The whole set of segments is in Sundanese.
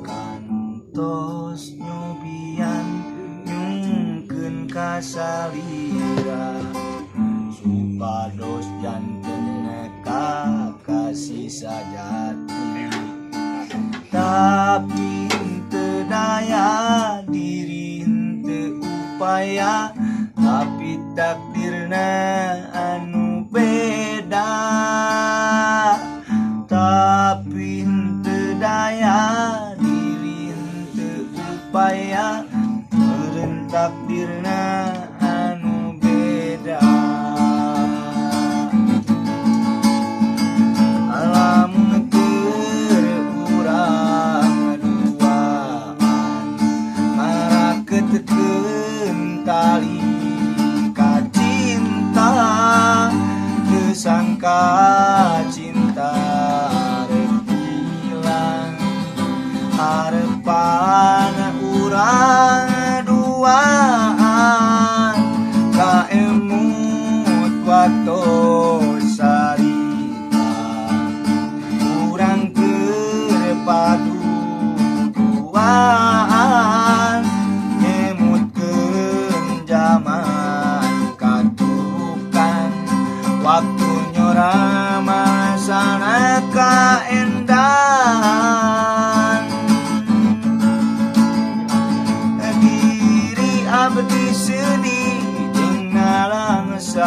Kantos nyobian nyungkeun ka salira supados janten kakasih sajati, tapi henteu daya diri, henteu upaya, tapi takdirna anu beda. Tapi henteu daya diri, henteu upaya, meureun takdirna anu beda. Lamun keur urang duaan ngaraketkeun tali kacinta, teu sangka cinta rek ilang. Harepan urang duaan kaemut waktu sarita urang keur padu duaan, nyemutkeun zaman katukang waktu nyora masana kaendahan. Diri abdi sedih jeung nalangsa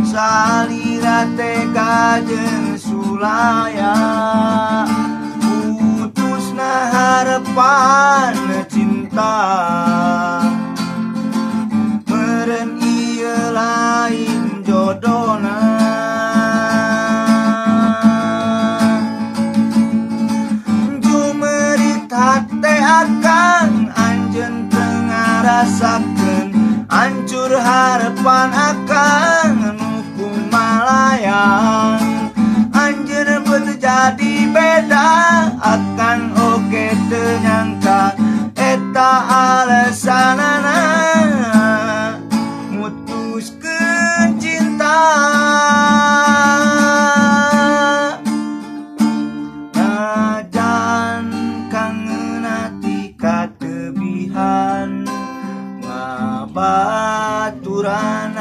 salira teh jeung sulaya, putusna harapan cinta, meureun ieu lain jodona. Jumerit hate akang, anjeun teu ngarasakeun hancur harapan akang nu kumalayang. Anjeun beut jadi beda, akang oge teu nyangka eta alesanana mutuskeun cinta. Najan kangen ati katebihan ngabaturan.